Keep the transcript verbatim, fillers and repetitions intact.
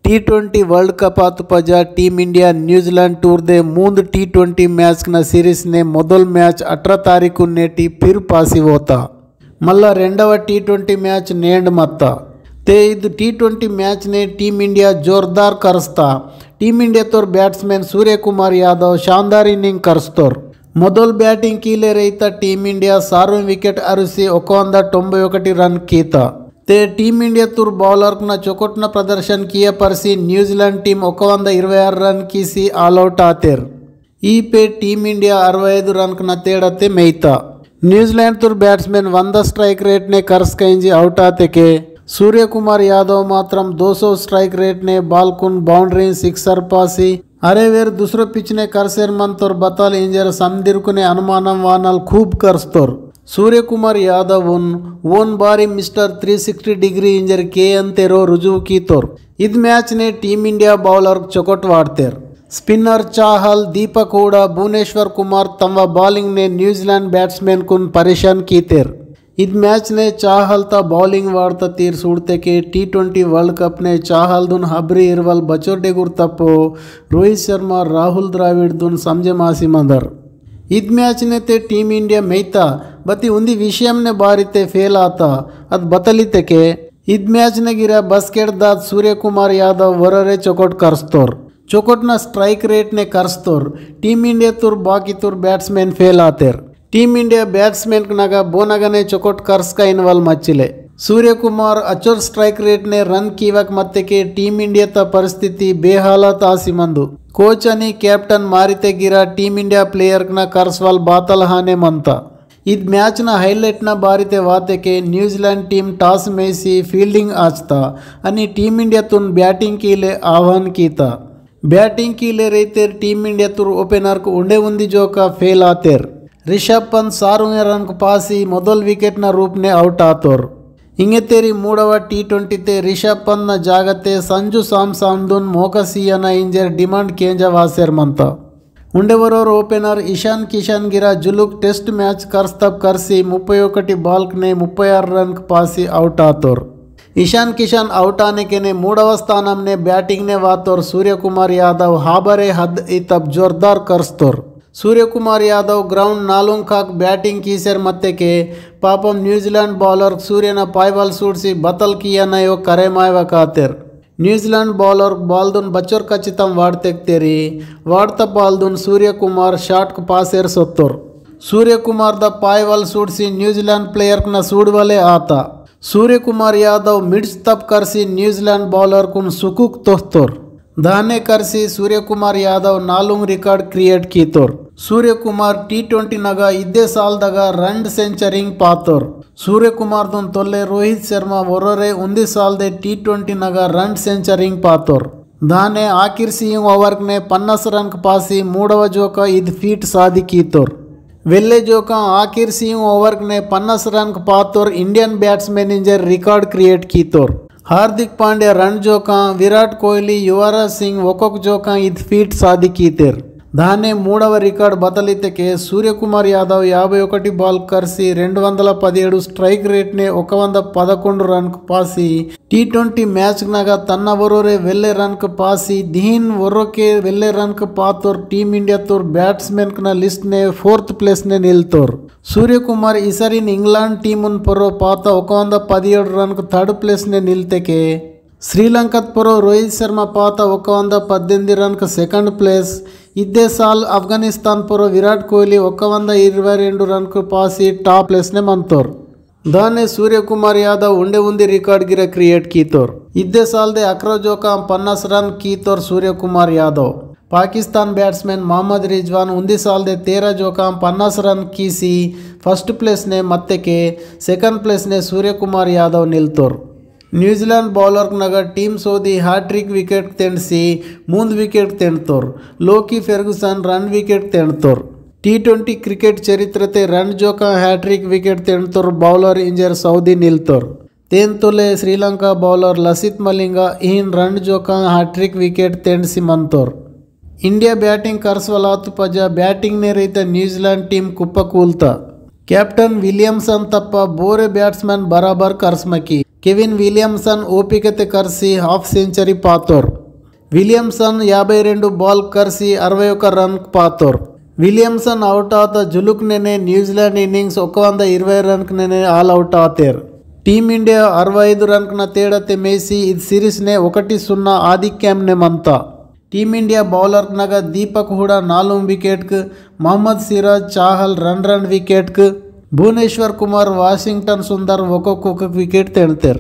T twenty World Cup आतु पजा team India New Zealand tour दे मूंद T twenty match ना series ने मोदल match अठरा तारीखु नेटी फिर पासी होता। मल्ला रेंडवा T twenty match नेंड मत्ता। ते इद T twenty match ने team India जोरदार करस्ता। Team India तोर batsman सूर्यकुमार यादव शानदार inning करस्तोर। मोदल batting कीले रहिता team India सारुं wicket अरुसी ओक वंदा तोंबई ओकटी run कीता। ते team India तुर bowler कुना चोकोटना प्रदर्शन किया परसी New Zealand team ओक वंदा इरवै आरु run कीसी all out आतेर। ई पे team India अरवै ऐदु run कुना तेड़ा ते मेइता। New Zealand तुर batsman वंदा strike rate ने कर्स कैंजी out आतेके सूर्यकुमार यादव मात्रम दो सौ strike rate ने ball कुन boundary sixer पासी अरे वेर दूसरो pitch ने करसेर मंतोर बतल इंजर समदिरकुने अनुमानम वानल खूब करस्तोर। सूर्यकुमार यादव उन ओन बारी Mister three sixty degree इंजर के अंतेरो रुजुव कीतोर। इद match ने team India bowler चोकोट वाड़तेर। Spinner चाहल, दीपक हुडा, भुवनेश्वर कुमार तम्वा bowling ने New Zealand batsman कुन परेशान कीतेर। इद match ने चाहल ता bowling वार्ता तीर सूड़ते के T twenty World Cup ने चाहल दुन हबरी इरवल बचोर डेगुर तप्पो रोहित शर्मा, राहुल द्राविड़ दुन समझे मासी मंदर। इद match ने ते team India मेइता बती उन्दी विषयम ने बारी ते fail आता। अद बतली ते के इद match ने गिरा बस्केट दात सूर्यकुमार यादव वररे चोकोट करस्तोर। चोकोटना strike rate ने करस्तोर। Team India तुर बाकी तुर batsman fail आतेर। Team India batsman नगा बोनगने चोकोट कर्सका इनवल मच्चिले। सूर्यकुमार अचोर strike rate ने run कीवक मत्तेके team India ता परिस्थिति बेहालत आसी मंदु। Coach अनि captain मारिते गिरा team India player ना कर्सवल बातल हाने मंता। इद match ना highlight ना बारिते वातेके New Zealand team toss मेसी fielding आचता अनि team India तुन batting कीले आह्वान कीता। Batting कीले रैतेर team India तुर opener कु उंडे उंदी जोका fail आतेर। ऋषभ पंत सारुंगे run कु पासी मोदल wicket ना रूप ने out आतोर। इंगे तेरी मूडवा T twenty ते ऋषभ पंत ना जागते संजू सैमसन दुन मोका सीयना इंजर demand केंजा वासेर मंता। उंडे वरोर opener ईशान किशन गिरा जुलुक test match कर्स्तब कर्सी मुप्पै ओकटी ball ने मुप्पै आरु run कु पासी out आतोर। ईशान किशन out आनेकेने मूडव स्थानम ने batting ने वातोर सूर्यकुमार यादव हाबरे हद इतब जोरदार कर्स्तोर। सूर्यकुमार यादव ground नालुंग खाक batting कीसेर मत्तेके पापम New Zealand bowler सूर्यना पायवाल सूडसी बतल किया नयो करे मायवा कातेर। New Zealand bowler ball दुन बचोर कचितम वाड़तेक तेरी, वाड़ता ball दुन सूर्यकुमार shot कु पासेर सोत्तोर। सूर्यकुमार द पायवाल सूडसी New Zealand player कना सूडवले आता। सूर्यकुमार यादव मिड्स तप करसी New Zealand bowler कुन सुकुक तोहतोर। दाने करसी सूर्यकुमार यादव नालुंग record create कीतोर। सूर्यकुमार T twenty नगा इद्दे साल दगा रंड centuryंग पातोर। सूर्यकुमार दुन तोल्ले रोहित शर्मा वरोरे उन्दी साल दे T twenty नगा रंड centuryंग पातोर। दाने आखिर सीइंग over ने पन्नास run क पासी मूडव जोका इद feat सादी कीतोर। वेल्ले जोका आखिर सीइंग over ने पन्नास run क पातोर Indian batsman इंजर record create कीतोर। हार्दिक पांड्या रंड जोका, विराट कोहली, युवराज सिंह ओकोक जोका इद feat सादी कीतेर। दाने मूडव record बतलितेके सूर्यकुमार यादव याभै ओकटी ball कर्सी रेंडु वंदल पदिहेडु strike rate ने ओक वंद पदकोंडु run क Pasi T twenty match Naga तन्ना वरोरे वेल्ले run क पासी दीन वरोके वेल्ले run क पातोर team India तोर batsman कना list ने fourth place ने निलतोर। सूर्यकुमार इसरिन England team उन पोरो पाता ओक वंद पदिहेडु run क third place ने निलतेके श्रीलंका पोरो रोहित शर्मा पाता ओक वंद पद्देनिमिदी run क second place। इद्दे साल अफगानिस्तान पोरो विराट कोहली ओक वंद इरवै रेंडु run क पासी top place ने मंतोर। दाने सूर्यकुमार यादव उंडे उंदी record गिरा create कीतोर। इद्दे साल दे अकरा जोका पन्नास run कीतोर सूर्यकुमार यादव। पाकिस्तान batsman मोहम्मद रिजवान उंदी साल दे तेरा जोका पन्नास run कीसी first place ने मत्तेके second place ने सूर्यकुमार यादव निलतोर। न्यूजीलैंड bowler नगर टीम सोदी hat-trick wicket तेंडसी मूंद wicket तेंडतोर। लोकी फर्गुसन रंड wicket तेंडतोर। T twenty cricket चरित्रते रंड जोका hat-trick wicket तेंडतोर bowler इंजर सऊदी निलतोर। तेन तोले श्रीलंका bowler लसित मलिंगा इहिन रंड जोका hat-trick wicket तेंडसी मंतोर। इंडिया batting कर्सवलात पजा batting ने रहित न्यूजीलैंड टीम कुप्पकूलता। कैप्टन विलियमसन तप्पा बोरे batsman बराबर कर्समकी। केविन विलियमसन ओपिकते कर्सी हाफ सेंचरी पातोर। विलियमसन याबै रेंडु बॉल कर्सी अरवै ओक रन पातोर। विलियमसन आउट आता जुलुक नेने न्यूजीलैंड इनिंग्स ओक वंद इरवै रनक नेने आल आउट आतेर। टीम इंडिया अरवै ऐदु रनकना तेड़ाते मेसी इद सीरीज ने ओकटी सुन्ना आधिक्यम ने मंता। टीम इंडिया बॉलर नगा दीपक हुडा नालुंग विकेट क, मोहम्मद सिराज चाहल रन रन विकेट क, भुवनेश्वर कुमार वाशिंगटन सुंदर ओकोक ओकोक विकेट तेंडतेर।